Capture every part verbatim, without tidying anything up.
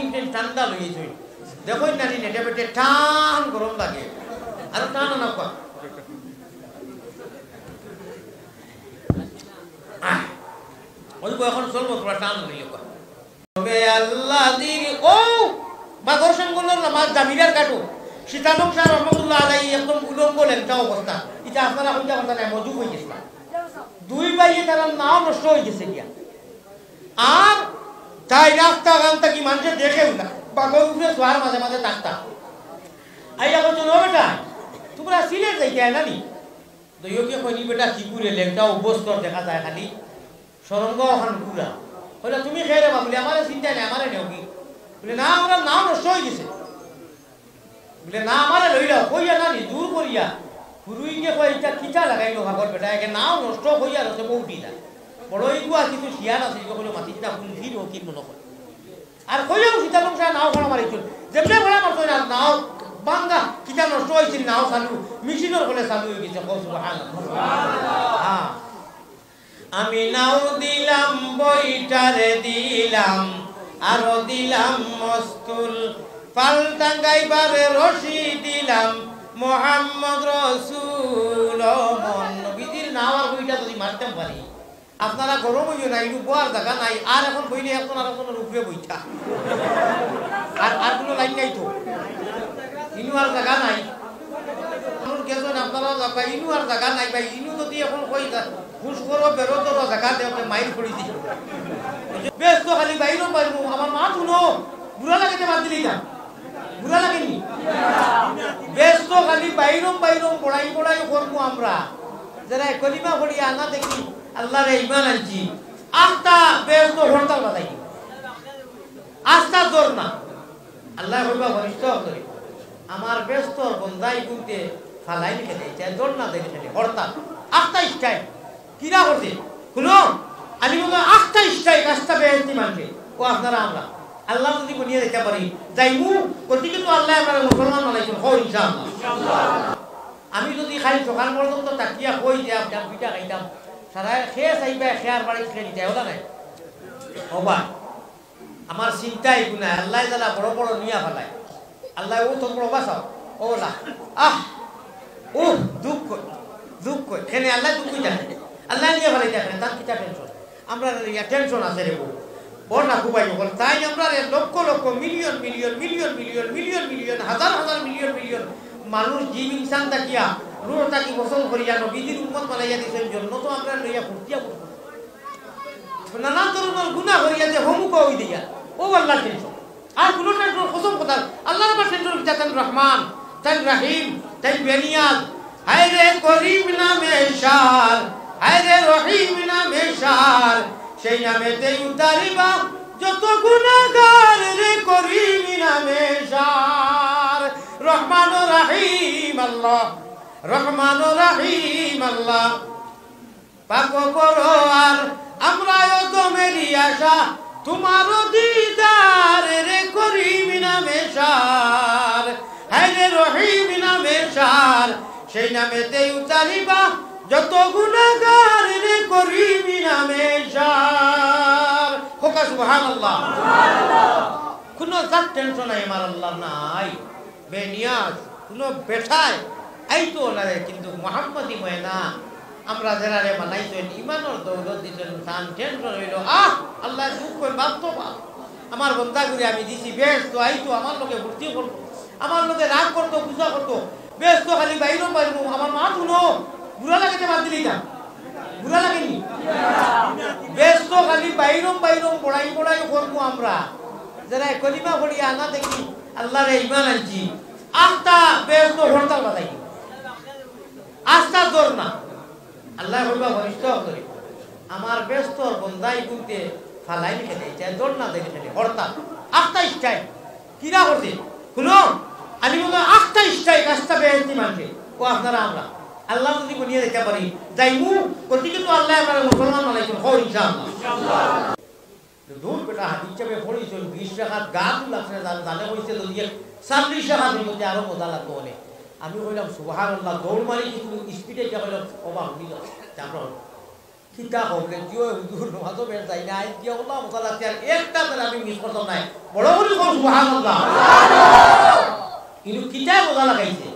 ঠান্ডা লইয়া যাই। দেখো না নি, নেটে বেটে টান গরম লাগে। আরো টান আনা কর। আহ, ওই বই এখন চলবো, তোরা টান লইয়া কর। তবে আল্লাহ দিন, ও, বাগর সঙ্গলর নামাজ জামিরার কাটো। সীতানং শাহ রহমতুল্লাহ আলাই একদম উলঙ্গ লেংটা অবস্থা। এটা আপনারা কইতা কথা নাই, মজু হয়ে গেছে। দুই ভাইয়ে তারা নাও নষ্ট হয়ে গেছে গিয়া। আর তাই রাস্তা গান থাকি মানুষে দেখেও না। বাগর উপরে শোয়ার মাঝে মাঝে থাকতা। আইয়া বলছেন, "ও বেটা, তোমরা সিলেট যাইতে হয় না নি?" তো ইয়োকে কইনি, "বেটা, কি করে লেংটা অবস্থা দেখা যায় খালি?" শরমগাঁও খান ঘুরা। কইলা, "তুমি খেয়ে রে বাবুলি, আমারে চিন্তা নাই, আমারে নেও কি?" বলে, "না, আমরা নাও নষ্ট হয়ে গেছে।" বলে, "না, আমারে লইলাও, কইয়া না নি, জোর করিয়া।" হুরুইকে কয়, "ইটা কিতা লাগাইলো পাগল বেটা, একে নাও নষ্ট কইয়া রসে বউটি না।" বড় ইগুয়া কিছু শিয়াল আছে, ইগু কইলো, "মাতিস না, কোন ফির ও কি মনে কর।" আর কইয়াও সীতাকুণ্ডা নাও ভাড়া মারিছিল। যেমনে ভাড়া মারতো না, নাও ভাঙ্গা, কিতা নষ্ট হয়েছিল, নাও চালু, মেশিনের ফলে চালু হয়ে গেছে। কও সুবহানাল্লাহ। হ্যাঁ। আমি নাও দিলাম, বইটারে দিলাম, আরো দিলাম মস্তুল, পাল টাঙ্গাইবারে রশি দিলাম, মোহাম্মদ রসুল। ও মন, নবীজির নাও আর বইটা যদি মারতাম পারি, আপনারা গরম হইও না, ইনু বওয়ার জাগা নাই। আর এখন বইলে এখন আর একজনের উপরে বইতা। আর, আর কোনো লাইন নাই তো। ইনু আর জাগা নাই। মানুষ গেছেন, আপনারাও যাবা, ইনু আর জাগা নাই ভাই। ইনু যদি এখন কই যা, হুশ করো, বেরো ধরো, জাগা দেও, তে মাইর করি দিই। বেশ তো খালি বাইরো বাইরো, আমার মা শুনো, বুড়া লাগে যে বাদ দিলি না। বুড়া লাগেনি? বেশ তো খালি বাইরম বাইরম, বড়াই বড়াই করবো আমরা। যারা কলিমা পড়ি আনা দেখি, আল্লাহরে ইমান আনছি। আস্তা বেশ তো হরতাল বাজাই। আস্তা জোর না। আল্লাহ কইবা ফরিস্তা অকলরে, আমার বেস্তর বন্দাই গুনতে ফালাই লিখে দেয়, চাই জোর না দেয় লিখে দেয়, হরতাল। আস্তা স্ট্রাইক। কিরা করছে? হুনো, আলী বলল, আস্তা স্ট্রাইক, আস্তা বেহেস্তি মানবে। ও আপনারা আমরা। আল্লাহ যদি বনিয়ে দিতে পারি, যাইমু, গতিকে তো আল্লাহ আমরা মুসলমান বানাইছেন, হো ইনশাআল্লাহ। আমি যদি খালি সকাল পর্যন্ত তাকিয়া কই যে আমি পিঠা খাইতাম, সারা খেয়ে চাইবা, খেয়ার বাড়ি খেয়ে নিতে, ওটা নাই? ও ভাই, আমার চিন্তায় গুনায়, আল্লাহ যারা বড় বড় নিয়া ফালায়, আল্লাহ ও তোর বড় বাঁচাও, ও না, আহ, ও দুঃখ, দুঃখ, এখানে আল্লাহ দুঃখ জানে, আল্লাহ নিয়ে ফালাই দেখেন, তার কিতা টেনশন? আমরা ইয়া টেনশন আছে রে বউ, ও না খুবাই বল, তাই আমরা রে লক্ষ lakh, million million, million million, million million, হাজার হাজার, মিলিয়ন মিলিয়ন মানুষ, জিন ইনসান থাকিয়া, রুহ থাকি গোসল করিয়া, নবীজির উম্মত বানাইয়া দিয়েছেন, জন্য তো আমরা লইয়া ফুটিয়া ফুটবো। নানান ধরনের গুনাহ করিয়া যে হমুকা হই দিয়া, ও আল্লাহ টেনশন। আর কোনো টেনশন, কসম কথা, আল্লাহর আবার টেনশন কিতা, তান রহমান, তান রহিম, তান বেনিয়াজ। হায় রে করিম নামে সার, হায় রে রহিম নামে সার, সেই নামেতেই উতারিবা যত গুনাহগার রে করিম নামে সার। রহমান ও রহিম আল্লাহ, রহমান ও রহিম আল্লাহ। পাক পরোয়ার, আমরাও দমেরই আশা, তোমারও দিদার রে করিম নামে সার। হায় রে রহিম নামে সার, সেই নামেতেই উতারিবা যত গুনাহগার রে করিম নামে সার। হোকা সুবহানাল্লাহ। কোনো জাত টেনশন নাই আমার আল্লাহর নাই। বেনিয়াজ, কোনো বেটায় আইতো না রে, কিন্তু মোহাম্মদী ময়না, আমরা যারারে বানাইছেন, ইমানর দৌলত দিছেন, তান টেনশন হইল, আহ, আল্লাহ দুঃখ করে বাপ তো বাপ। আমার বন্দা করে আমি দিছি, বেশ তো আইতো, আমার লোকে ফুর্তি করতো, আমার লোকে রাগ করতো, গুসা করতো, বেশ তো খালি বাইরম বাইরম, আমার মা শুনো, বুড়া লাগে যে বাদ দিলি না, বুড়া লাগেনি? বেশ তো খালি বাইরম বাইরম, বড়াই বড়াই করবো আমরা, যারা কলিমা পড়ি আনা দেখি, আল্লাহরে ইমান আনছি, আস্তা বেহেস্ত হরতাল বাজাই, আস্তা ধর্ণা। আল্লাহ কইবা ফরিস্তা অকলরে, আমার বেস্তর বন্দাই গুনতে ফালাই লিখে দেয়, চাই ধর্ণা দেয় লিখে দেয়, হরতাল, আস্তা স্ট্রাইক। কিরা করছে? হুনো, আলী বলল, আস্তা স্ট্রাইক, আস্তা বেহেস্তি মানছে। ও আপনারা আমরা। আল্লাহ যদি বনিয়ে দিতে পারি, যাইমু, গতিকে তো আল্লাহ আমরা মুসলমান বানাইছেন, হো ইনশাআল্লাহ। দূর বেটা, হাদিস হিসাবে পড়িছইন, বিশ রাকাত গান লাগছে না, জান-, জানে কইছে যদি এক চল্লিশ রাকাত হইতো, তে আরো মজা লাগতো বলে। আমি কইলাম, "সুবহানাল্লাহ", দৌড় মারি কিছু স্পিডে গিয়া কইলাম, "ওবা, হুনি যাও, চাপড়া হলো।" কিতা কইলে, "জি অয় হুজুর, নমাজো বেশ যাই না, আইজ গিয়া আল্লাহ মশালা আর একটা তারাবি মিস করতাম নায়।" বড় করি কও সুবহানাল্লাহ। কিন্তু কিতা মজা লাগাইছে?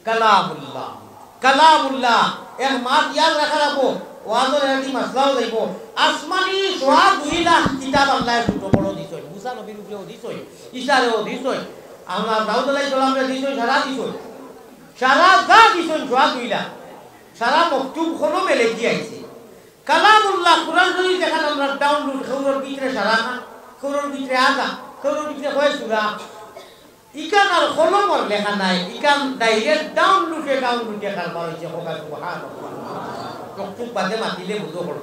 কালামুল্লাহ, কালামুল্লাহ। এক মাত ইয়াদ রাখা লাগবো, ওয়াজর এদি মাসলাও যাইবো। আসমানি সোয়া দুই লাখ কিতাব আল্লায় ছোট বড় দিছইন। মুসা নবীর উপরেও দিছইন, ঈসারেও দিছইন, আমরা দাউদ আলাইহিস সালামরে দিছইন, সারা দিছইন, সারা যা দিছইন সোয়া দুই লাখ। সারা মকতুব কলমে লেখি আইছে। কালামুল্লাহ, কুরআন শরীফ যেখান আমরা ডাউনলোড, কেউরর ভিতরে সারা খান, কেউরর ভিতরে আধা, কেউরর ভিতরে কয় সূরা। ইখান আর কলমর লেখা নায়, ইখান ডাইরেক্ট ডাউনলোডে, ডাউনলোডে কারবার অইছে। কও সুবহানাল্লাহ। মকতুব বাদে মাতিলে বুঝো করো।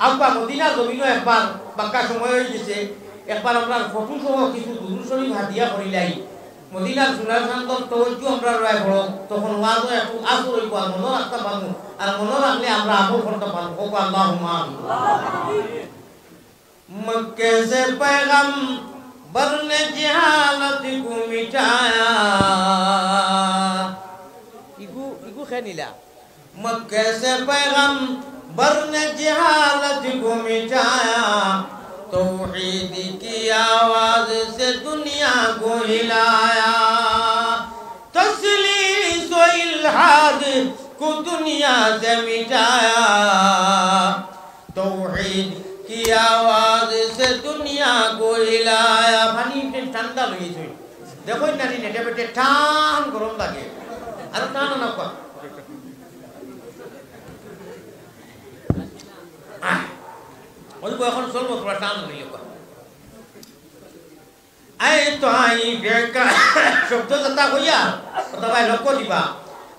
আব্বা মদিনার জমিনো একবার বাক্কা সময় অই গেছে, একবার আমরা ফটো সহ কিছু দুরূদ শরীফ হাদিয়া করিলাই। মদিনার সোনার চান্দর তওয়াজ্জু আমরা রয় বড়, তখন ওয়াজও একটু আসর অইবো, আর মনো রাখতাম পারমু, আর মনো রাখলে আমরা আমল করতাম পারমু। কও আল্লাহুম্মা আমিন। مکے سے پیغمبر نے جہالت کو مٹایا۔ ইগু, ইগু কে নিলা? مکے سے پیغمبر نے جہالت کو مٹایا، توحید کی آواز سے دنیا کو ہلایا، تثلیث و الحاد کو دنیا سے مٹایا، توحید کی آواز سے دنیا کو ہلایا۔ পানি একটু ঠান্ডা লইছইন, দেখইন না নি, নেটে বেটে টান গরম লাগে, আরো টান আনা কয়। আহ, অল্প এখন চলবো, তোরা টান হইলে কয়। اے طائف کا শব্দ যেটা কইয়া, ওটা ভাই লক্ষ্য দিবা।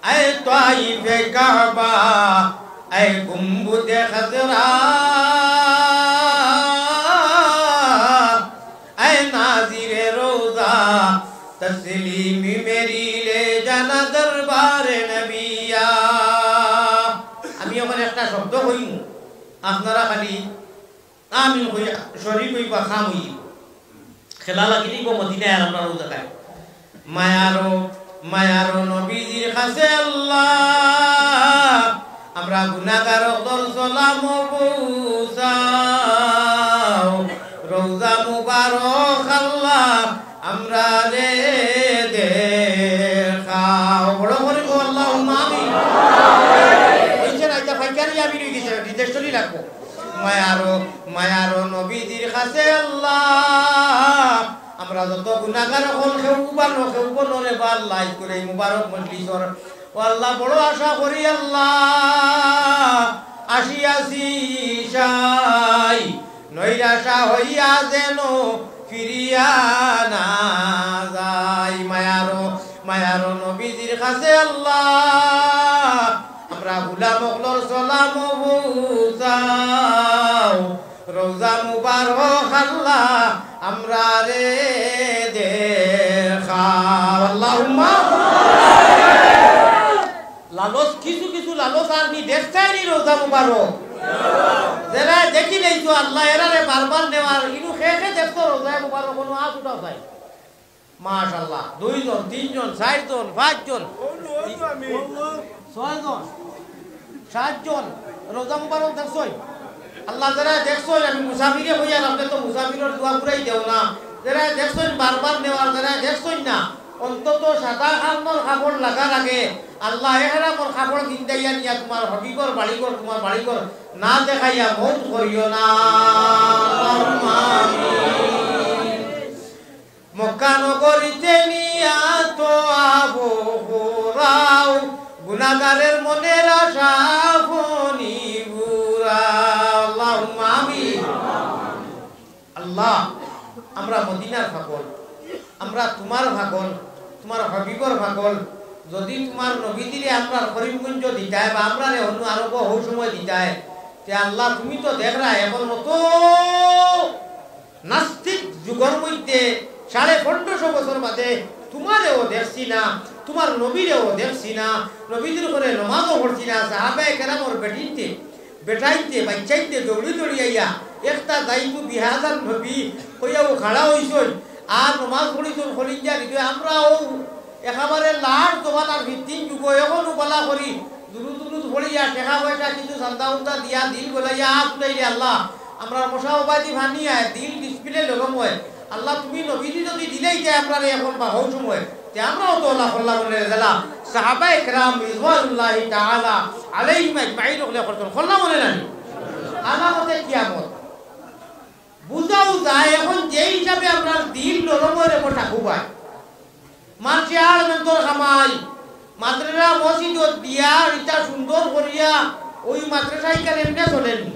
اے طائف کعبہ، اے گنبد خضرا، اے ناظر روضہ، تسلیم میری لے جانا دربار نبیا۔ আমি এখন একটা শব্দ কইমু, আপনারা খালি আমিন কইয়া শরিক অইবা, কাম অইবো। খেলা লাগি দিব মদিনায় আর আমরা রোজা খাই। মায়ারো, মায়ারো নবীজির কাছে আল্লাহ, আমরা গুনাহগার অকলর সালাম পৌঁছাও। রোজা মুবারক আল্লাহ, আমরারে দেখাও। বড় করি কও, আল্লাহুম্মা আমিন। অইছে না, ইটা পাইকারি আমিন অই গেছে, নিজের শরীর রাখবো। মায়ারো, মায়ারো নবীজির কাছে আল্লাহ, আমরা যত গুনাহগার অকল কেউ উবানো, কেউ বনো রে বা আল্লাহ, আইজ করে এই মুবারক মজলিসর। ও আল্লাহ, বড় আশা করি আল্লাহ, আসিয়াছি সাই, নৈরাশা হইয়া যেন ফিরিয়া না যাই। মায়ারো, মায়ারো নবীজির কাছে আল্লাহ, আমরা গোলাম অকলর সালাম পৌঁছাও। রোজা মুবারক আল্লাহ, আমরারে দেখাও। আল্লাহুম্মা। লালচ, কিছু কিছু লালচ আর নি দেখতায় নি রোজা মুবারক। যেরা দেখি লাইছো আল্লাহ, এরারে বারবার নেওয়ার, ইনু খে খে দেখছো রোজা মুবারক, কোনো আত উঠাও চাই। মাশাআল্লাহ, দুইজন, তিনজন, চাইরজন, পাঁচজন, ছয়জন, সাতজন, রোজা মুবারক দেখছইন? আল্লাহ, যেরা দেখছইন, আমি মুসাফিরে কইয়ার, আপনে তো মুসাফিরর দোয়া পুরাই দেও না। যেরা দেখছইন বারবার নেওয়ার, যেরা দেখছইন না, অন্তত সাদা খালমর কাপড় লাগার আগে আল্লাহ এহরামর কাপড় গিন্দাইয়া নিয়া তুমার হবিবর বাড়িঘর, তুমার বাড়িঘর না দেখাইয়া মউত করিও না। আল্লাহুম্মা আমিন। মক্কা নগরীতে নিয়া তওয়াফ করাও, গুনাহগারের মনের আশা আপনি পুরাও। আল্লাহুম্মা আমিন। আল্লাহ, আমরা মদিনার পাগল, আমরা তুমার পাগল, তুমার হাবিবর পাগল। যদি তুমার নবীজিরে আমরার করিমগঞ্জ দিতায় বা আমরারে অন্য আরো বহু সময় দিতায়, তে আল্লাহ তুমি তো দেখরায় এখন অত নাস্তিক যুগর মধ্যে সাড়ে পনেরোশো বছর বাদে তুমারেও দেখছি না, তুমার নবীরেও দেখছি না, নবীজির ঘরে নমাজও পড়ছি না, সাহাবায়ে কেরামর বেটিতে, বেটাইতে, বাইচ্চাইতে দৌড়ি দৌড়ি আইয়া একটা যাইতু বিহাজার নবী কইয়াও খাড়া অইছইন, আর নমাজ পড়িছইন খলিঞ্জা হৃদয়। আমরাও একেবারে লাশ জমানার ফিফটিন যুগ, এখনো বালা করি দুরুদ দুরুদ পড়িয়া, টেকা পয়সা কিছু চান্দা উন্দা দিয়া, দিল গলাইয়া আত উঠাইলে, "আল্লাহ, আমরার মশা উবাদি ভানি আয়, দিল ডিসপ্লে লরম অয়। আল্লাহ, তুমি নবীজি যদি দিলাইতায় আমরারে এখন বা হউ সময়, তে আমরাও তো অলা করলাম অনে।" যেলা সাহাবায়ে কেরাম রিজওয়ানুল্লাহি তাআলা আলাইহিম আজমাইন অকলে করছইন, করলাম অনে নানি? আলামতে কিয়ামত। বুঝাও যায়, এখন যে হিসাবে আমরার দিল নরম অয় রে, ঠাকুভাই। মানষে আর মেন্তর কামাই, মাদ্রাসা মসজিদত দিয়া, ইটা সুন্দর করিয়া, ওই মাদ্রাসা ইখান এমনে চলেনি।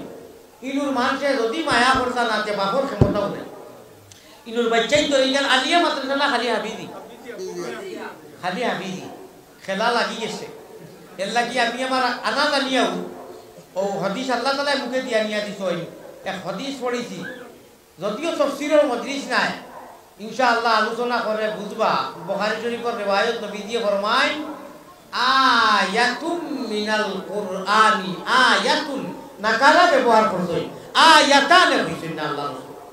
ইনুর মানষে যদি মায়া করতা না, তে বাপর ক্ষমতাও নাই। ইনুর বাইচ্চাইন তো ইখান আলিয়া মাদ্রাসা না খালি হাফিজি? খালি হাফিজি। খেলা লাগি গেছে। এর লাগি আমি আমার আনা জানিয়াও, ও হাদিস আল্লাহ তাআলায় মুখে দিয়া নিয়া দিছইন। এক হাদিস পড়ছি, যদিও তফসিরর মজলিস নায়, ইনশাআল্লাহ আলোচনা করলে বুঝবা। বুখারী শরীফর রেওয়ায়ত, নবীজিয়ে ফরমাইন, "আয়াতুম মিনাল কুরআনি", আয়াতুন, নাকারা ব্যবহার করছইন, আয়াতানে কইছইন না আল্লাহ রসুল।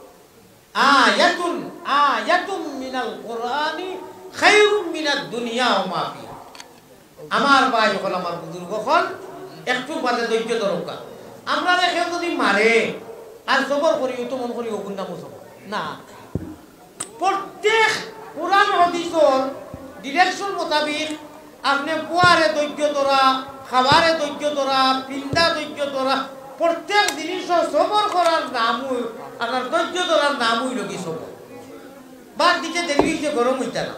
"আয়াতুন, আয়াতুম মিনাল কুরআনি খায়রুম মিনাদ দুনিয়া ওয়া মা ফিহা।" আমার ভাই অকল, আমার বুজুর্গ অকল, একটু বাদে ধৈর্য ধরউক্কা। আমরারে কেউ যদি মারে আর সবর করি, ও তো মনো করি অগুর নামও সবর না। প্রত্যেক কোরআন হাদিসর direction মোতাবিক আপনে বওয়ারে ধৈর্য ধরা, খাওয়ারে ধৈর্য ধরা, পিন্দা ধৈর্য ধরা, প্রত্যেক জিনিসও সবর করার নাম অই-, আর ধৈর্য ধরার নাম অইলো গি সবর। বাদ দিতে দেরি অইছে, গরম অইতা না।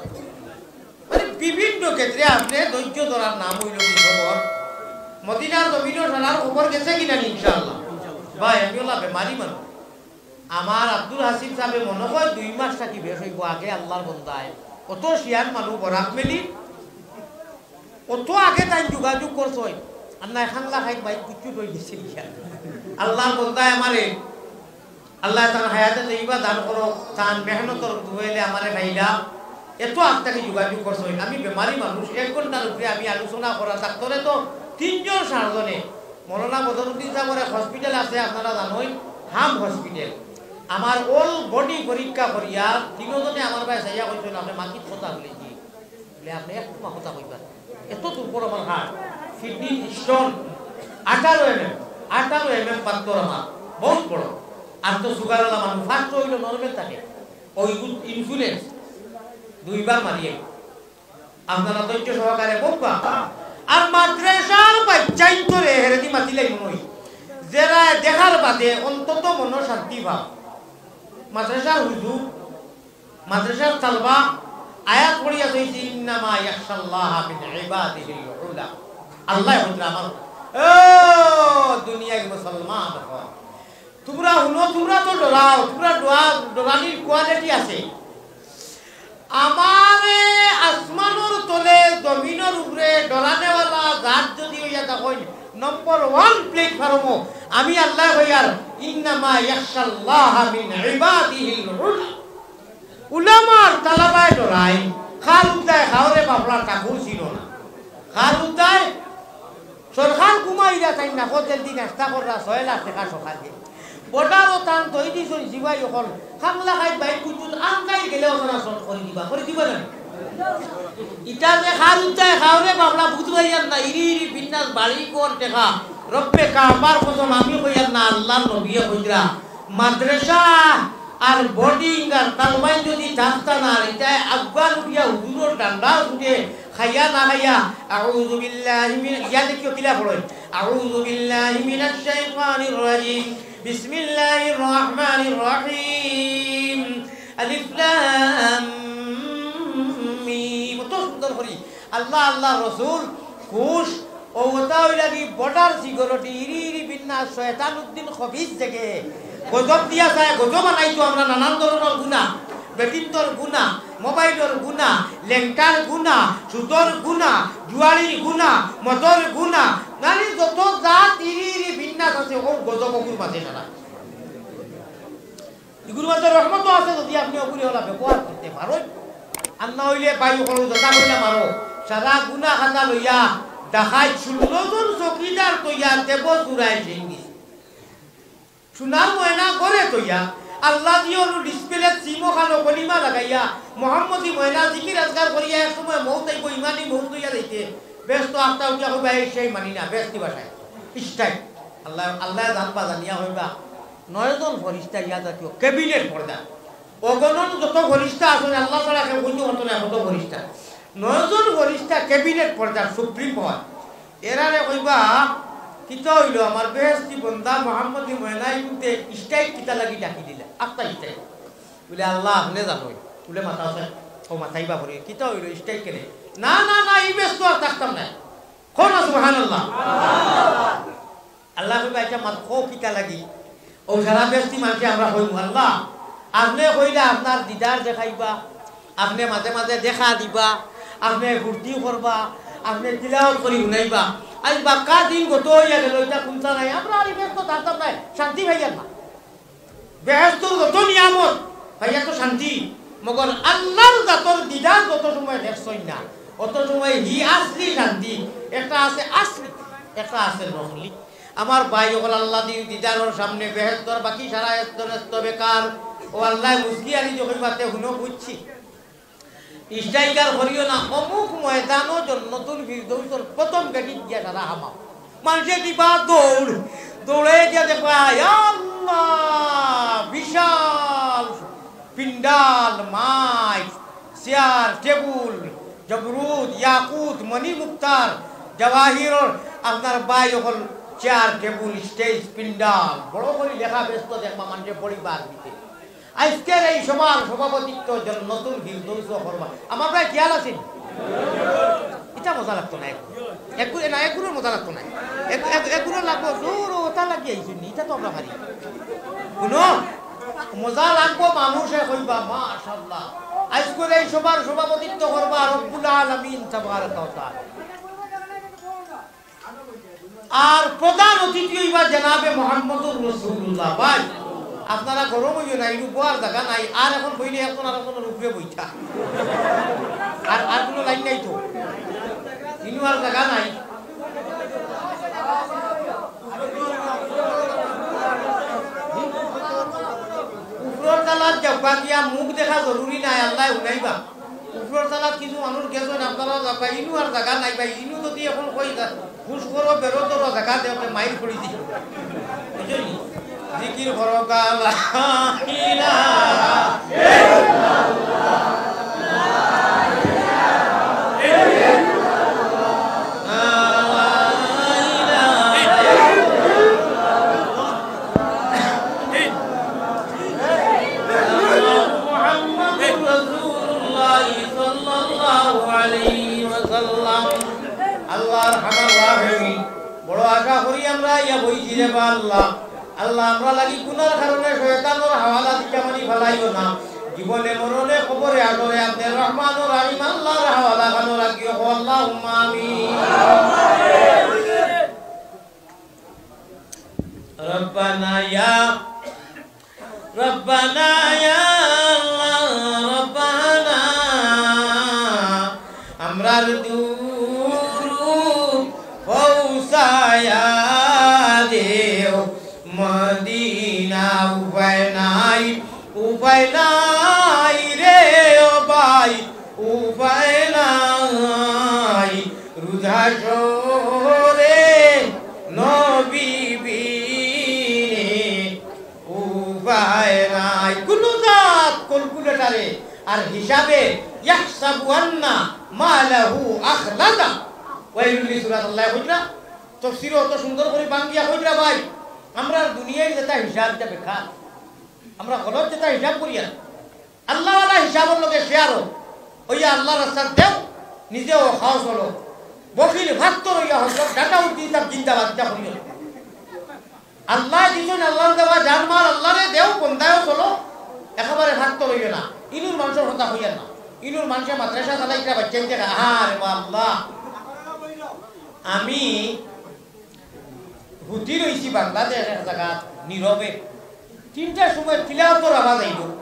মানে, বিভিন্ন ক্ষেত্রে আপনে ধৈর্য ধরার নাম অইলো গি সবর। মদিনার জমিনো সারার খবর গেছে কিনা নি, ইনশাআল্লাহ? ভাই, আমি অলা বেমারি মানুষ। আমার আব্দুল হাসিব সাবে মনো কয় দুই মাস থাকি বেশ অইবো, আগে আল্লাহর বন্দায়, অত শিয়ান মানুষ বরাক মেলি, অত আগে তাইন যোগাযোগ করছইন। আর না, খাংলা খাইত বাইক কুচুট অই গেছে গিয়া। আল্লাহর বন্দায় আমারে আল্লাহ তান হায়াতে তৈবা দান করো, তান মেহনতর দুয়াইলে আমারে পাইলা। এত আগ থাকি যোগাযোগ করছইন। আমি বেমারি মানুষ, এক ঘন্টার উপরে আমি আলোচনা করা, ডাক্তরে তো তিনজন চারজনে, মৌলানা বদরুদ্দিন সাবর এক হসপিটাল আছে, আপনারা জানইন, হাম হসপিটাল। আমার all body পরীক্ষা করিয়া তিনজনে আমার বায় চাইয়া কইছইন, "আপনে মাটিত কথা বলেছি।" বলে, "আপনে এক টুমা কথা কইবা।" এত দুর্বল আমার heart, kidney stone, আঠারো এমএম, আঠারো এমএম পাত্তর আমার, বহুত বড়। আর তো সুগার আলা মানুষ, ফার্স্ট অইলো নরমাল থাকে, ওই ইনসুলিন দুইবার মারিয়ে। আপনারা ধৈর্য সহকারে বলবা। আর মাদ্রাসার বাচ্চাইন্তরে হেরেদি মাতিলাই মনে অই, যেরা দেখার বাদে অন্তত মনো শান্তি পাও। মাদ্রাসার হুজুর, মাদ্রাসার তালবা, আয়াত পড়িয়া কইছে, "ইন্নামা ইয়াখশাল্লাহা মিন ইবাদিহিল উলামা।" আল্লাহ বলছে, "আমার, ও দুনিয়ার মুসলমান অকল, তুমরা হুনো, তুমরা তো ডরাও, তুমরা ডরা-, ডরানির কোয়ালিটি আছে। আমারে আসমানর তলে, জমিনর উপরে ডরানেওয়ালা জাত যদি অইয়া থাকইন, নম্বর ওয়ান প্ল্যাটফর্মও আমি আল্লাহ কইয়ার, ইন্নামা ইয়াখশাল্লাহা মিন ইবাদিহিল উলামা।" উলামার তালাবায় ডরাই, খার উদ্দায় খাওরে বাফলা ঠাকুর ছিল না। খার উদ্দায় সরকার ঘুমাইরা চাই না, কত জলদি নাস্তা কররা, ছয় লাখ টেকা সকালে। বর্ডারও তান তৈ দিছইন, জিবাই অকল, খাংলা খাই বাইক কুচুত আনকাই গেলে ওনারা সব করি দিবা, করি দিবা না? ইটা যে খার উদ্দায় খাওরে বাফলা বুঝ পাইয়ার না, ইরি ইরি বিন্যাস বাড়ি কর টেকা, রব্বে কাবার কসম আমি কইয়ার না, আল্লাহর নবিয়ে কইরা, মাদ্রাসা আর বোর্ডিং আর তালবাইন যদি থাকতা না, আর ইটায় আফগান উঠিয়া হুজুরর ডান্ডা উঠে, খাইয়া না খাইয়া, আউযু বিল্লাহি মিন, ইয়া দেখিও কিলা পড়ইন, আউযু বিল্লাহি মিনাশ শাইতানির রাজিম, বিসমিল্লাহির রহমানির রহিম, আলিফ লাম মিম। অত সুন্দর করি আল্লাহ, আল্লাহ রসুল, খুশ, ও ওটা অইলা কি বর্ডার সিকিউরিটি, ইরি ইরি বিন্না শয়তান উদ্দিন খবিস জেগে। গজব দিয়া চায়, গজব বানাইতো আমরা নানান ধরনর গুনা, বেটিন্তর গুনা, মোবাইলর গুনা, লেংটার গুনা, সুদর গুনা, জুয়ারির গুনা, মদর গুনা, নানি যত জাত ইরি ইরি বিন্না আছে, ও গজব অগুর মাঝে সারা। ইগুর মাঝে রহমতও আছে, যদি আপনে অগুরে অলা ব্যবহার করতে পারইন। আর না অইলে বায়ু করো, যেটা কইলাম আরো, সারা গুনা খাতা লইয়া ডাকাইত ষোলো জন চকিদার তৈয়া দেব চুরায় সিং দিছে। সোনার ময়না ঘরে তৈয়া, আল্লাহ দিও নু ডিসপ্লে সিমো খানো কলিমা লাগাইয়া, মোহাম্মদী ময়না জিকির আজগার করিয়া এক সময় মৌত আইব, ইমানি মৌত হইয়া যাইতে। বেহেস্তো আস্তা উঠিয়া কইবা, "এই সেই মানি না", বেহেস্তি ভাষায়। ইস্টাইল। আল্লাহ, আল্লাহ জান বাজানিয়া কইবা, নয়জন ফরিস্তা ইয়া জাতীয় ক্যাবিনেট পর্দা। অগণন যত ফরিস্তা আছইন, আল্লাহ ছাড়া কেউ কুন্তা করতো নায়, কত ফরিস্তা। নয়জন ফরিস্তা ক্যাবিনেট পর্দার সুপ্রিম পাওয়ার। এরারে কইবা, "কিতা অইলো আমার বেহেস্তি বন্দা মোহাম্মদী ময়না ইবনুতে ইস্টাইল কিতা লাগি ডাকি দিলা?" আস্তা ইস্টাইল। বুলে, "আল্লাহ, আপনে জানইন।" বুলে, "মাতা আছে, ও মাতাইবা পরে, কিতা অইলো, ইস্টাইল কেনে?" "না, না, না, ই বেহেস্তো আর থাকতাম নায়।" কও না সুবহানাল্লাহ। আল্লাহ কইবা, "আচ্ছা, মাত কও কিতা লাগি?" ও সারা বেহেস্তি মানষে আমরা কইমু, "আল্লাহ, আপনে কইলা আপনার দিদার দেখাইবা, আপনে মাঝে মাঝে দেখা দিবা, আপনে ফুর্তি করবা, আপনে তিলাওয়াত করি হুনাইবা। আইজ বাক্কা দিন গত অইয়া গেল, ইটা কুন্তা নাই, আমরা আর ই বেহেস্তো থাকতাম নায়, শান্তি পাইয়ার না।" বেহেস্তর যত নিয়ামত, পাইয়া তো শান্তি, মগর আল্লাহর জাতর দিদার যত সময় দেখছইন না, অত সময় হি আসলি শান্তি। একটা আছে আসলি, একটা আছে নকলি। আমার ভাই অকল, আল্লাহ দিন দিদারর সামনে বেহেস্তর বাকি সারা এস্ত নেস্ত বেকার। ও আল্লাহ মুসকি আনি যখন মাতে হুনো বুঝছি। স্ট্রাইকার করিও না, অমুক ময়দানো জন্নতুল ফিরদৌসর প্রথম গেটিত গিয়া তারা হামাও। মানষে দিবা দৌড়, দৌড়ে গিয়া দেখবা, ইয়া আল্লাহ, বিশাল পিন্ডাল, মাইক, চেয়ার, টেবুল, জবরুদ, ইয়াকুত, মণি মুক্তার, জওয়াহিরর, আপনার ভাই অকল চেয়ার, টেবুল, স্টেজ, পিন্ডাল, বড় করি লেখা বেহেস্তো দেখবা মানষে পড়িবার দিতে। আইজকের এই সভার সভাপতিত্ব জন্নতুল ফিরদৌসো করবা। আমার প্রায় খেয়াল আছে নি? ইটা মজা লাগতো না এগুর। এগুর, না, এগুরর মজা লাগতো না। এগ-, এগ-, এগুরর লাগবো জোর, ও ওটা লাগিয়ে আইছইন নি, ইটা তো আমরা পারি। হুনো, মজা লাগবো, মানষে কইবা, "মাশাআল্লাহ।" আইজকের এই সভার সভাপতিত্ব করবা রব্বুল আলামিন তাবারাকা ওয়া তাআলা। আর প্রধান অতিথি অইবা জনাবে মুহাম্মদুর রাসূলুল্লাহ। ভাই, আপনারা গরম অইও না, ইনু বওয়ার জাগা নাই। আর এখন বইলে একজন আরেকজনর উপরে বইতা। আর, আর কুনু লাইন নাই তো। ইনু আর জাগা নাই। উপরর তালাত যাওয়া গিয়া মুখ দেখা জরুরি নাই, আল্লায় হুনাইবা। উপরর তালাত কিছু মানুষ গেছইন, আপনারাও যাবা, ইনু আর জাগা নাই ভাই, ইনু যদি এখন কই যা, ঘুষ করো, বেরো ধরো, জাগা দেও, তে মাইর করি দিও। বুঝলি? জিকির করো, লা ইলাহা ইল্লাল্লাহ, লা ইলাহা ইল্লাল্লাহ, মুহাম্মাদুর রাসূলুল্লাহ সাল্লাল্লাহু আলাইহি ওয়াসাল্লাম। আল্লাহর হামার রাহেমি, বড় আশা করি আমরা ইয়া বইছি রে বা আল্লাহ। আল্লাহ, আমরা লাগি গুনার কারণে শয়তানর হাওয়ালা দিকে মানি ফালাইও না। জীবনে মরণে কবরে আসরে আপনে রহমান ও রহিম আল্লাহর হাওয়ালা খানো রাখিও। আল্লাহুম্মা আমিন। রব্বানা ইয়া রব্বানা ইয়া আল্লাহ, রব্বানা, আমরার দুরুদ পৌঁছায়া দেও মদিনা। উপায় নাই, উপায় নাই রে ও ভাই, উপায় নাই। রুজা শহরে নবী বিনে উপায় নাই। কুনু জাত ক্যালকুলেটরে আর হিসাবে ইয়াহসাবু আন্না মালাহু আখলাদা। ওয়াইলুল লিসুরাত আল্লাহ কইরা, তফসিরো অত সুন্দর করি বাঙ্গিয়া কইরা ভাই, আমরা দুনিয়ার যেটা হিসাব, ইটা বেকার। আমরা গলত যেটা হিসাব করিয়ার, আল্লাহওয়ালা হিসাবর লগে শেয়ারও অইয়া আল্লাহর রাস্তাত দেও, নিজেও খাও চলো। বখিল ফাত্তর অইয়া হজরত ডাটা উদ্দিন তার জিন্দাবাদ, ইটা করিও। আল্লায় দিছইন, আল্লাহর দেওয়া জানমাল, আল্লাহরে দেও, বন্দায়ও চলো, একেবারে ফাত্তর অইও না। ইনুর মানষর কথা কইয়ার না। ইনুর মানষে মাদ্রাসা চালাইরা, বাচ্চাইন দেখা, আহা রে বা আল্লাহ। আমি হুতি রইছি বাংলাদেশ এক জাগাত নীরবে। তিনটার সময় তিলাওয়াতর আওয়াজ আইলো।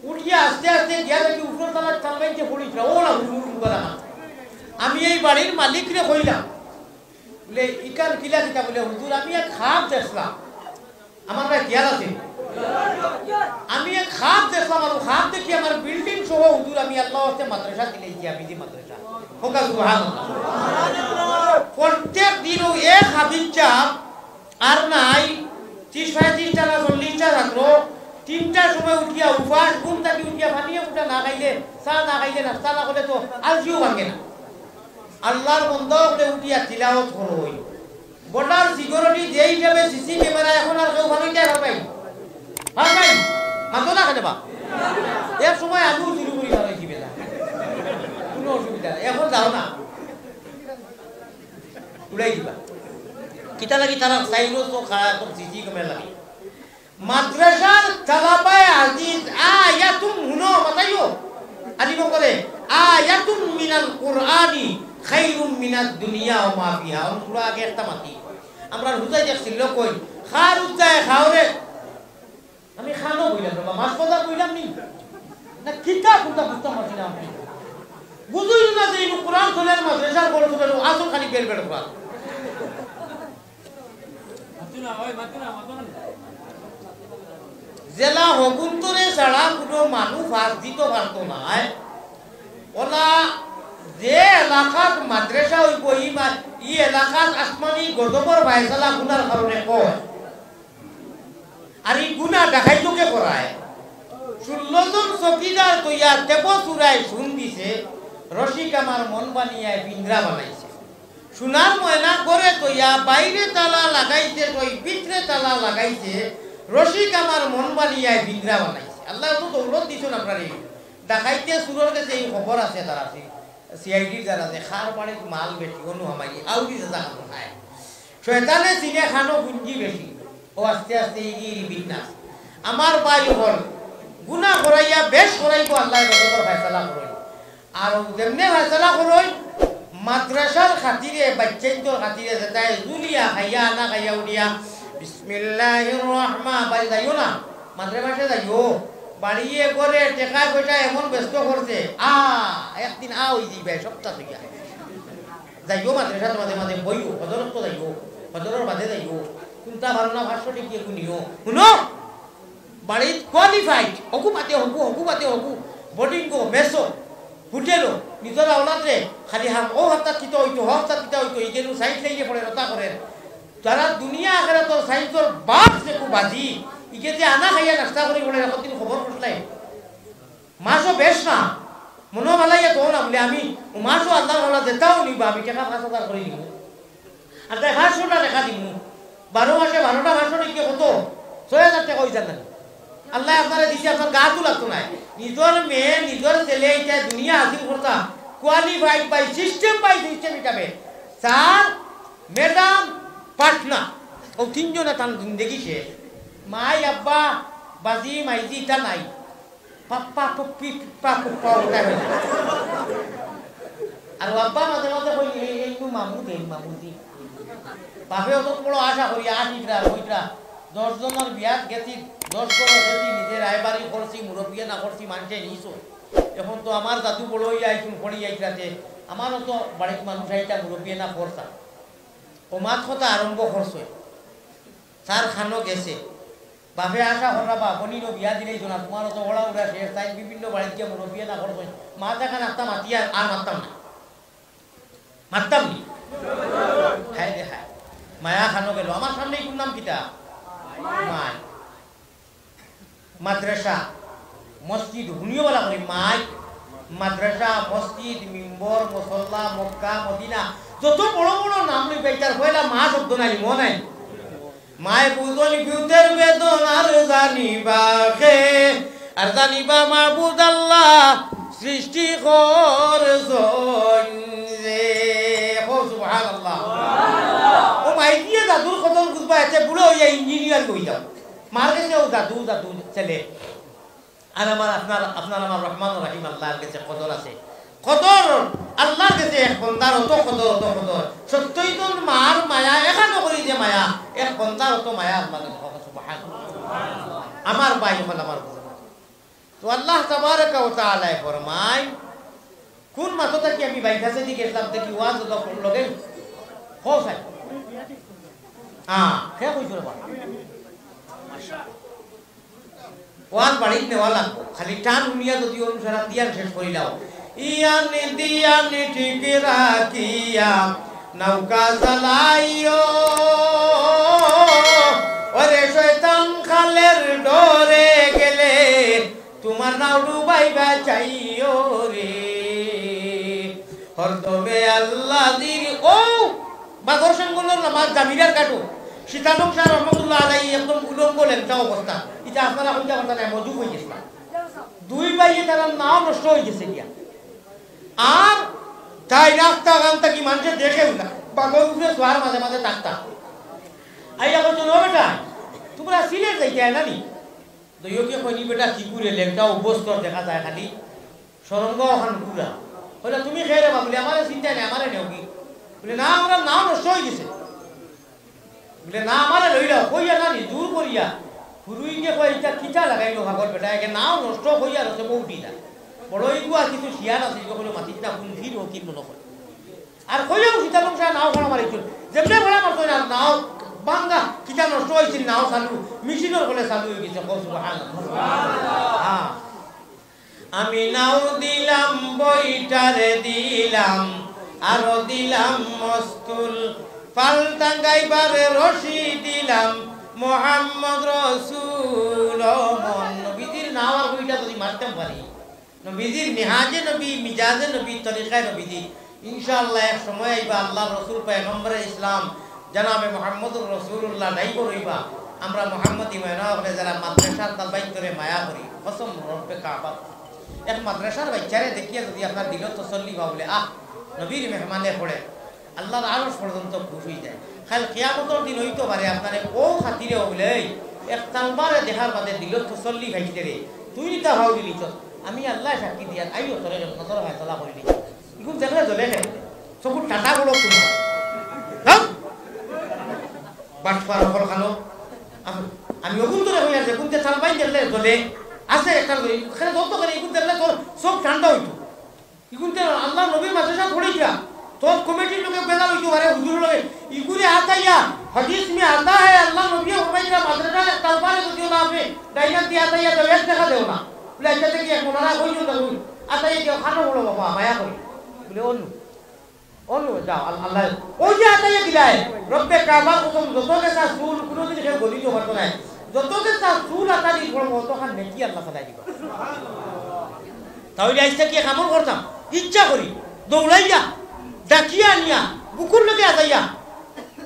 উঠিয়া আস্তে আস্তে গিয়া দেখি উপরর তালাত তালগাইতে পড়িতরা, ওলা হুড় হুড় হুড় করা। আমি এই বাড়ির মালিকরে কইলাম, বুলে, "ইখান কিলা কিতা?" বুলে, "হুজুর, আমি এক খাব দেখলাম।" আমার ভাই খেয়াল আছে? "আমি এক খাব দেখলাম, আর ও খাব দেখি আমার বিল্ডিং সহ, হুজুর, আমি আল্লাহ ওয়াস্তে মাদ্রাসা দিলাইছি, হাফিজি মাদ্রাসা। কউক্কা সুবহানাল্লাহ। প্রত্যেক দিন অউ এক হাফিজ সাব আর নাই, ত্রিশ পঁয়ত্রিশটা না চল্লিশটা ছাত্র, তিনটার সময় উঠিয়া উপাস, ঘুম থাকি উঠিয়া পানি এক ফুটা না খাইলে, চা না খাইলে, নাস্তা না করলে তো আলসিও ভাঙে না। আল্লাহর বন্দা অকলে উঠিয়া তিলাওত করইন। বর্ডার সিকিউরিটি যে হিসাবে সিসি ক্যামেরা, এখন আর কেউ ফালাইতে পারবায়? পারবায়? মাতো না কেনে বা? এক সময় আমিও চুরি করি ফালাইছি বেটা। কুনু অসুবিধা নাই। এখন যাও না। উড়াই দিবা। কিতা লাগি তারা চাইলো তো খাড়া তো সিসি ক্যামেরা লাগি। মাদ্রাসার তালাবায়ে আজিজ, আয়াতুন হুনো, মাতাইও। আলিম অকলে, আয়াতুন মিনাল কুরআনি খাইরুম মিনাদ দুনিয়া ওয়া মা ফিহা। অউ সূরা আগে একটা মাতি। আমরা হুজাই দেখছিল কই, খার উজায় খাওরে। আমি খানো বইলাম রে বা, মাছ ভাজা বইলাম নি? না কিতা কুনটা বুঝতাম পারছি না আমি। বুঝইল না যে এই কোরআন চলের মাদ্রাসার বড় চলের আসল খালি বেড় বেড় কোরআন। যেলা হগুন্তরে ছাড়া কুনু মানুষ ফাঁস দিতো পারতো নায়। অলা যে এলাকাত মাদ্রাসা অইবো, ই মা-, ই এলাকাত আসমানি গজবর ফায়সালা গুনার কারণে কয়। আর ই গুনা ডাকাইতকে করায়। ষোলো জন চকিদার তইয়া তেব চুরায় শুন দিছে, রশিক আমার মন বানিয়ায় পিঞ্জরা বানাইছে। সোনার ময়না ঘরে থইয়া বাইরে তালা লাগাইছে, কই ভিতরে তালা লাগাইছে। রশিক আমার মন বানিয়ায় পিঞ্জরা বানাইছে। আল্লায় অত দৌলত দিছইন আপনারে। ডাকাইতে চুরর গেছে ই খবর আছে তার আছে। সিআইডির যারা আছে, খার বাড়িত মাল বেশি, অনু হামাই, আউরি যে জাগা খায়। শয়তানে চিনে খানো গুঞ্জি বেশি। ও আস্তে আস্তে ইগিয়ে বিন্যাস। আমার ভাই অকল, গুনা করাইয়া বেশ করাইবো, আল্লায় গজবর ফায়সালা করইন। আর যেমনে ফায়সালা করইন, মাদ্রাসার খাতিরে, বাইচ্চাইন্তর খাতিরে, যেতায় জুলিয়া খাইয়া, না খাইয়া উঠিয়া, বিসমিল্লাহির রহমান, বাড়ি যাইও না, মাদ্রাসায় যাইও, বাড়িয়ে ঘরে টেকা পয়সা এমন ব্যস্ত করছে, আ, একদিন আ অই যাইবায়, সপ্তাহ অইয়া। যাইও মাদ্রাসাত মাঝে মাঝে বইও, ফজরত তো যাইও, ফজরর বাদে যাইও, কুনতা পারো না পাঁচশো টেকা এগু নিও। হুনো, বাড়িত qualified, হগু বাদে হগু, হগু বাদে হগু, বোর্ডিংও, মেসো, হোটেলো, নিজর আওলাদরে খালি হাম, অউ হাপ্তাত কিতা অইতো, হউ হাপ্তাত কিতা অইতো, ইগেনু সাইড লাইনে পড়ের, অতা করের। যারা দুনিয়া আখেরাতর সাইন্সর বাপ যেগু বাজি, ইগে যে আনা খাইয়া নাস্তা করি পড়ের, একদিন খবর করছলায়। মাসও বেশ না, মনো বালাইয়া তো না বুলে আমি, ও মাসও আল্লাহর হাওলা যেতাও নিবা, আমি টেকা পাঁচ হাজার করি দিমু। আর তাই পাঁচশোটা টেকা দিমু, বারো মাসে বারোটা মাসও নিকে কত? ছয় হাজার টেকা অইযার না নি? আল্লায় আপনারে দিছে, আপনার গাতো লাগতো নায়। নিজর মেয়ে, নিজর ছেলে, ইতা দুনিয়া হাসিল করতা, qualified by system, by system হিসাবে। স্যার, ম্যাডাম, পার্টনার, অউ তিনজনে তান জিন্দেগি শেষ। মাই, আব্বা, বাজি, মাইজি, ইতা নাই। পাপ্পা, পুপ্পি, পিপ্পা, পুপ্পা, ওটা হইল। আর বাবা মাঝে মাঝে কই, "এই, এই নু মামু দে, মামু দি।" বাপে অত বড় আশা করি, আট ইকরা, ওই ইকরা, দশ জনর বিয়াত গেছি, দশ ঘরর গেছি, নিজে রায়বাড়ি করছি, মুরব্বিয়ে না করছি, মানষে নিছো। এখন তো আমার দাদু বড় অইয়া আইছুন, পড়ি আইছরাতে, আমারও তো বাড়িত মানুষ আইতা, মুরব্বিয়ে না করতা। ও মাত কথা আরম্ভ করছে। স্যার খানো গেছে। বাপে আশা কররা বা, বনিনো বিয়া দিলেই তো না, তোমার অত ওড়া উড়া শেষ, তাই বিভিন্ন বাড়িত গিয়া মুরব্বিয়ে না করবো। মা দেখা নাস্তা মাতিয়া আর মারতাম না। মারতাম নি? হায় রে হায়। মায়া খানো গেল। আমার সামনে ইগুর নাম কিতা? মাই। মাদ্রাসা, মসজিদ, হুনিও বালা করি, মাই। মাদ্রাসা, মসজিদ, মিম্বর, মুসল্লা, মক্কা, মদিনা, যত বড় বড় নাম লইবা, ইতার পয়লা মা শব্দ নাই, ম নাই। মায় বুঝন পিউতের বেদনার জানিবা খে, আর জানিবা মাবুদ আল্লাহ সৃষ্টি করছইন যে। কও সুবহানাল্লাহ। ও মাই দিয়া দাদুর কদর বুঝবা, এতে বুড়া অইয়া ইঞ্জিনিয়ার অই যাও। মার গেছে ও দাদু, দাদু ছেলে। আর আমার, আপনার, আপনার আমার রহমান রহিম আল্লাহর গেছে কদর আছে। কদর, আল্লাহর গেছে এক বন্দার অত কদর, অত কদর। সত্তইর জন মার মায়া, এখানো করি যে মায়া, এক বন্দার অত মায়া আল্লাহর গেছে। সুবহানাল্লাহ। আমার ভাই অকল, আমার বুজুর্গ। তো আল্লাহ তাবারাকা ওয়া তাআলায় ফরমায়, কোন মাতো থাকি আমি বাইপাসেদি গেছিলাম, দেখি ওয়াজ লগে, কও চাই। হ্যাঁ, কে কইছো রে বাবা? ওয়াজ বাড়িত নেওয়া লাগবো, খালি টান হুনিয়া যদি অনুসরণ দিয়ান শেষ করিলাও। ইয়ান দিয়ান ঠিক রাখিয়া নৌকা চালাইও, ওরে শয়তান খালের ডরে গেলে তোমার নাও ডুবাইবা চাইও রে। হরদমে আল্লাহ দিন ও বাগর সেঙ্গলর নামাজ জামিরার কাটো। সীতানক শাহ রহমতুল্লাহ আলাই একদম উলঙ্গ লেংটা অবস্থা। ইটা আপনারা কইতে পারতা না, মজু হয়ে গেছে। দুই ভাইয়ে তারা নাও নষ্ট হয়ে গেছে গিয়া। আর তাই রাস্তা গান থাকি মানুষের দেখে উঠা। বাগর উপরে সোয়ার মাঝে মাঝে থাকতা। আইয়া কইতো, "ও বেটা, তোমরা সিলেট যাইতে না নি?" তো ইয়োকে কইনি, "বেটা, কি করে লেংটা অভ্যস্ত দেখা যায় খালি।" শরঙ্গ ওখান ঘুরা। কইলা, "তুমি খেয়ে রেবা?" বলে, "আমারে চিন্তা নেই, আমারে নেও কি?" বলে, "না, আমরা নাও নষ্ট হয়ে গেছে।" বলে, "না, আমারে লইলাও।" কইয়া না নি, জোর করিয়া। হুরুইকে কয়, "ইটা কিতা লাগাইলো ভাগর বেটা, একে নাও নষ্ট কইয়া রসে বউ দিলা।" বড় ইগুয়া কিছু শিয়াল আছে, ইগু কইলো, "মাতিস না, কোন ফির ও কি মনে করে?" আর কইয়াও সীতাবংশা নাও খড়া মারিছিল। যেমনে খড়া মারতো না, নাও ভাঙ্গা, কিতা নষ্ট হয়েছিল, নাও চালু, মেশিনের ফলে চালু হয়ে গেছে। কও সুবহানাল্লাহ। হ্যাঁ। আমি নাও দিলাম বইটারে দিলাম, আরো দিলাম মস্তুল, পাল টাঙ্গাইবারে রশি দিলাম, মোহাম্মদ রসুল। ও মন নবীজির নাও আর বইটা যদি মারতাম পারি, নবীজির মিহাজে নবী, মিজাজে নবী, তরিকায় নবীজি। ইনশাআল্লাহ এক সময় আইবা আল্লাহর রসুল পয়গম্বরে ইসলাম জনাবে মোহাম্মদুর রসুলুল্লাহ ড্রাইভার হইবা। আমরা মোহাম্মদী ময়না হকলে যারা মাদ্রাসার তালবাইন্তরে মায়া করি, কসম রব্বে কাবা। এক মাদ্রাসার বাচ্চারে দেখিয়া যদি আপনার দিল তসল্লি পাও বলে, "আহ, নবীর মেহমানে পড়ে", আল্লাহর আরশ পর্যন্ত খুশ হয়ে যায়। কাল কিয়ামতর দিন হইতো পারে আপনারে ও খাতিরে ও বলে, "এই এক তালবারে দেখার বাদে দিল তসল্লি পাইছে রে, তুই নিতা ভাও দিলি চল, আমি আল্লাহ সাক্ষী দিয়া আইও তোরে নজর হয় তোলা করি দিই।" ইগুন দেখলে জ্বলে খাই। চকুর টাটা গুলো তুলো। হ্যাঁ? বাটপার হকল খানো। আম-, আমি ওগুন ধরে হইয়া যে কোনতে তালবাইন দেখলে জ্বলে। আছে একটা লই, এখানে যত করে ইগুন দেখলে তোর চোখ ঠান্ডা হইতো। ইগুন তো আল্লাহ নবীর মাদ্রাসা পড়ে গিয়া। তোর কমিটির লোকে বেজার হইতো পারে হুজুর লগে। ইগুরে আতাইয়া, হাদিস মে আতা হে, আল্লাহ নবী ফরমাইতা মাদ্রাসা তালবারে যদি না আপনি ডাইনার দিয়ে আতাইয়া দেও, এক দেখা দেও না। বলে, "আচ্ছা, দেখি এক মোলানা কইজন না, আতাইয়া দিও, খানো বলো বাবা, মায়া করি।" বলে, "অনু।" অনু, যাও, আল-, আল্লাহ, ওই যে আতাইয়া দিলায়, রব্বে কাবার কসম, যত গেছা চুল, কোনোদিন কেউ গলিত পারতো না। যত গেছা চুল আতা দি পড়বো, অতখান নেকি আল্লাহ তাআলা দিবা। তাহলে আইজটা কি এক আমল করতাম? ইচ্ছা করি, দৌড়াইয়া, ডাকিয়া আনিয়া, বুকুর লগে আজাইয়া।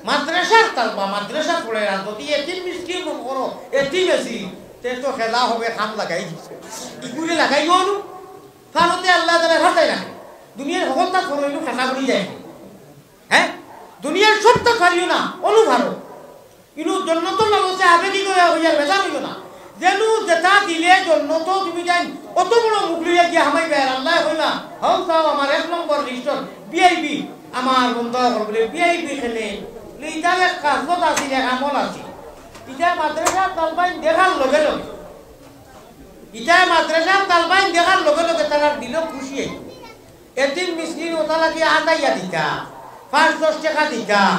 মাদ্রাসার তালবা, মাদ্রাসা পড়ে আর যদি এতিম মিসকিন মন করো, এতিম এসি, তে তো খেলা হবে, খাম লাগাই দিছে। ইগুরে লাগাইও অনু, ফারতে আল্লাহ তাআলা ফাটাই রাখে। দুনিয়ার হকলতা করো, ইনু খানা পড়ি যায়। হ্যাঁ? দুনিয়ার সবটা পারিও না, অনু পারো। ইনু জন্নতর লালচে আবেগী করে হইয়ার বেজার হইও না। যেনু যেটা দিলে জন্নত তুমি জান, অত বড় মুখ লইয়া গিয়া হামাই বেয়ার আল্লাহ হইলা, "হও চাও আমার এক নম্বর লিস্টর ভিআইপি, আমার বন্ধু হল বলে ভিআইপি খেলে।" ইটার এক কাজত আছিল, এক আমল আছিল। ইটা মাদ্রাসা তালবাইন দেখার লগে লগে, ইটা মাদ্রাসা তালবাইন দেখার লগে লগে তারা দিল খুশি হইল। এতিম মিসকিন ওটা লাগি আটাইয়া দিতা, পাঁচ দশ টাকা দিতা।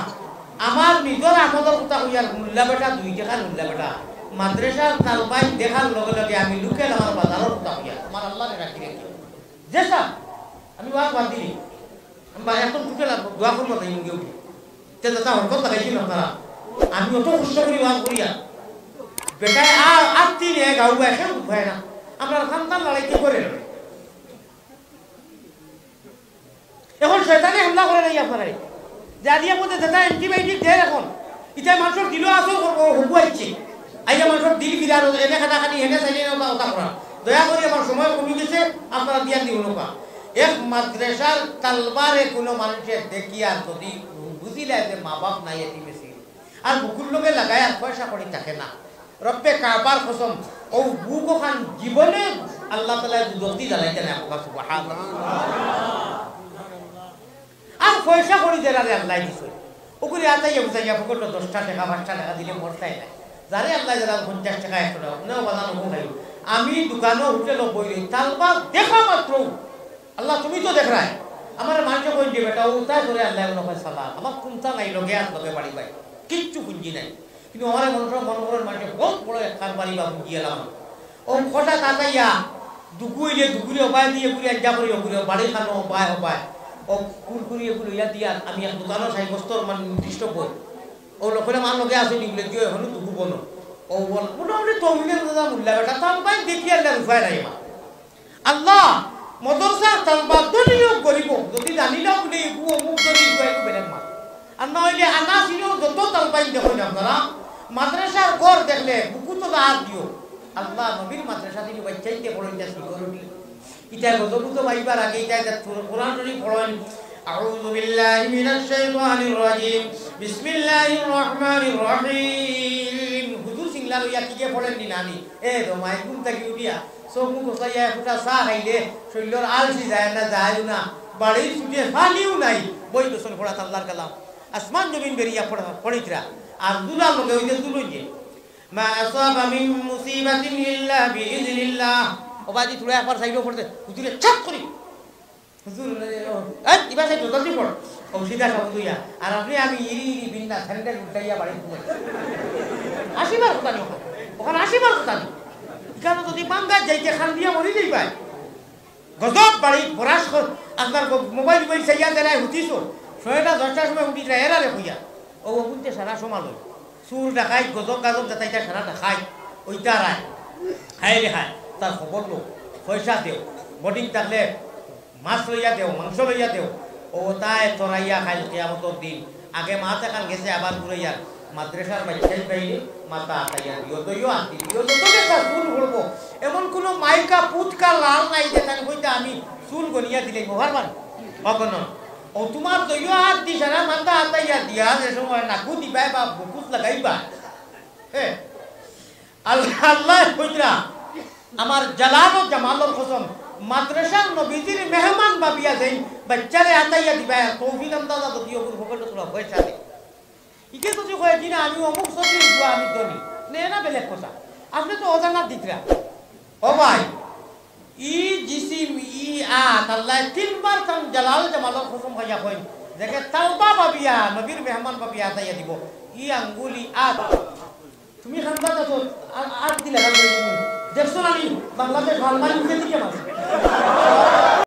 আমার নিজর আমলর কথা কইয়ার, মুল্লা বেটা দুই টাকা মুল্লা বেটা। মাদ্রাসার তালবাইন দেখার লগে লগে আমি লোকাল আমার বাজারর কথা কইয়ার, আমার আল্লাহরে রাখি রাখি। যে স্যার, আমি ওয়াজ বাদ দিলি। আমি বা-, এখন ঢুকে লাগবো, দোয়া করবো তাই মুখে উঠে। তে দাদা হরকত লাগাইছি না তারা। আমি অত কষ্ট করি ওয়াজ করিয়া। বেটায় আর, আর তিন এক গাউ গায়, কেউ উঠায় না। আমরা খানদান লড়াই কি করে লড়ে? এখন শয়তানে হামলা করে নাই আপনারা। যে আলিয়া মধ্যে যেটা অ্যান্টিবায়োটিক দেয় এখন, ইটা মানুষের দিলও আসর করবো, হবু আইছে। আইয়া মানুষের দিল বিরাট হলো, এনে কাটাকাটি, হেনে সাইডে ওটা, ওটা করা। দয়া করি আমার সময় কমে গেছে, আপনারা দিয়া দিব লোকা। এক মাদ্রাসার তালবারে কোনো মানুষের দেখিয়া যদি বুঝিলে যে মা বাপ নাই এটি বেশি। আর বুকুর লগে লাগায় আর পয়সা করি থাকে না। রব্বে কাবার কসম, ও বুক ওখান জীবনে আল্লাহ তাআলা দুজন্তি জ্বালাইতে না, সুবহানাল্লাহ। আর পয়সা করি দেরারে আল্লাহ দিছে। ওগুলি আতাইয়া বুঝাইয়া পকেটো দশটা টাকা, পাঁচটা টাকা দিলে মরতাই নাই। যারে আল্লাহ যারা পঞ্চাশ টাকা, একশো টাকা, উনাও বাজানো হোক খাইও। আমি দোকানো হোটেলো বই রই, তালবা দেখা মাত্র, "আল্লাহ, তুমি তো দেখরায়।" আমার মানুষে কই যে, "বেটা, ও তাই করে আল্লাহ মনে হয় সালা, আমার কুন্তা নাই, লগে আর লগে বাড়ি ভাই, কিচ্ছু পুঞ্জি নাই।" কিন্তু আমার মনে হয়, মনে করেন মানুষে বহুত বড় এক কারবারি বা পুঞ্জি এলাম। ও খোটা তাতাইয়া, দুগু অইলে দুগুরে অবায় দিয়া ঘুরে আজ্জা করি অগুরে, বাড়ি খানো অবায় অবায়। ও কুরকুরি এগুলো ইয়া দিয়া আমি এক দোকানো সাব্যস্তর মানে নির্দিষ্ট বই। ও লোকরে মান লগে আছে নিগুলে গিয়ে হনু দুগু বনো। ও বল, মোটামুটি তহমিনের দাদা মুল্লা বেটা, তার ভাই দেখি আল্লাহর উপায় নাই আমার। আল্লাহ, মাদ্রাসা তালবা ধনী হোক গরিব হোক, যদি জানি না বলে এগু অমুক ধনী এগু এগু বেলেগ মাত। আর না হইলে আনা সিনিয়র যত তালবাইন দেখো না আপনারা, মাদ্রাসার ঘর দেখলে বুকু তো হাত দিও। আল্লাহ নবীর মাদ্রাসা দিন বাচ্চাইতে পড়ইন যা সিকিউরিটি। ইটা গজব তো ভাইবার আগে ইটা যা কোরআন শরীফ পড়ইন। أعوذ بالله من الشيطان الرجيم. بسم الله الرحمن الرحيم. হুজুর সিংলা লইয়া কি যে পড়েন নি নানি? এ দো মাই ঘুম থাকি উঠিয়া চোখ মুখ গোছাইয়া ফুটা চা খাইলে শরীরর আলসি যায় না, যায় না। বাড়ির ছুটে পানিও নাই। বই দোষণ পড়া আল্লাহর কালাম। আসমান জমিন বেরিয়া পড়া, পড়িতরা। আর দুলা লগে ওই যে দুলুন যে। ما أصاب من مصيبة إلا بإذن الله. ও বাদি তুলে একবার সাইডে পড়তে, হুজুরে ছাপ করি। হুজুর, এ, ও, এই, ইবা সাইড জলদি পড়। ও সিধা সব দুইয়া। আর আপনি আমি ইরি ইরি বিন্না স্যান্ডেল উঠাইয়া বাড়ি ঘুমাই। আসিবার কথা নেই ওখানে। ওখানে আসিবার কথা নেই। এখানে যদি বাঙ্গার যাইতে খান দিয়া মরি যাইবায়। গজব বাড়ি বরাস কর-, আপনার গ-, মোবাইল মোবাইল চাইয়া দেনায় হুতিছো। ছয়টা দশটার সময় উঠি যায় এরা রে কইয়া। ও বুঝতে সারা সমাজ হয়। চুর ডাকাইত, গজব গাজব যেটা ইটা সারা ডাকাইত। ওইটা রায়। হায় রে হায়, তার খবর লো। পয়সা দেও। বোর্ডিং থাকলে মাছ লইয়া দেও, মাংস লইয়া দেও। ও তাই তোরাইয়া খাইল কিয়ামতর দিন। আগে মাছ এখান গেছে আবার ঘুরাইয়া। মাদ্রাসার বাচ্চাই পাইলে মাথা আতাইয়া দিও, দইও আর দিও, যত বেটা চুল ঘুরবো। এমন কোনো মাইকা পুচকা লাল নাই যে তার কইতে আমি চুল গনিয়া দিলে মোহরবান। অখন ও তোমার দইও আর দি সারা মাথা আতাইয়া দিয়া যে সময় নাকু দিবায় বা বুকুত লাগাইবা। হ্যাঁ, আল্লাহ, আল্লাহ কইতরা, আমার জালাল ও জামালর কসম, মাদ্রাসার নবীজির মেহমান ভাবিয়া যেইন বাচ্চারে আতাইয়া দিবায়, আর তৌফিক আন্দাজা যদি ওগুর পকেটে তোলা পয়সা দেয়। ইকে যদি কয়, "জি না, আমি অমুক সচিব, আমি ধনী।" নে না বেলেগ কথা। আপনি তো অজানা দিতরা। ও ভাই, ই জিসিম, ই আত, আল্লাহ তিনবার তান জালাল জামালর কসম খাইয়া কইন, দেখে তালবা ভাবিয়া, নবীর মেহমান ভাবিয়া আতাইয়া দিব। ই আঙ্গুলি আত। তুমি খান্দা তো আ-, আত দিলে খান করে তুমি। দেখছো না নি? বাংলাদেশ আলমারি উঠে দিকে মাছ।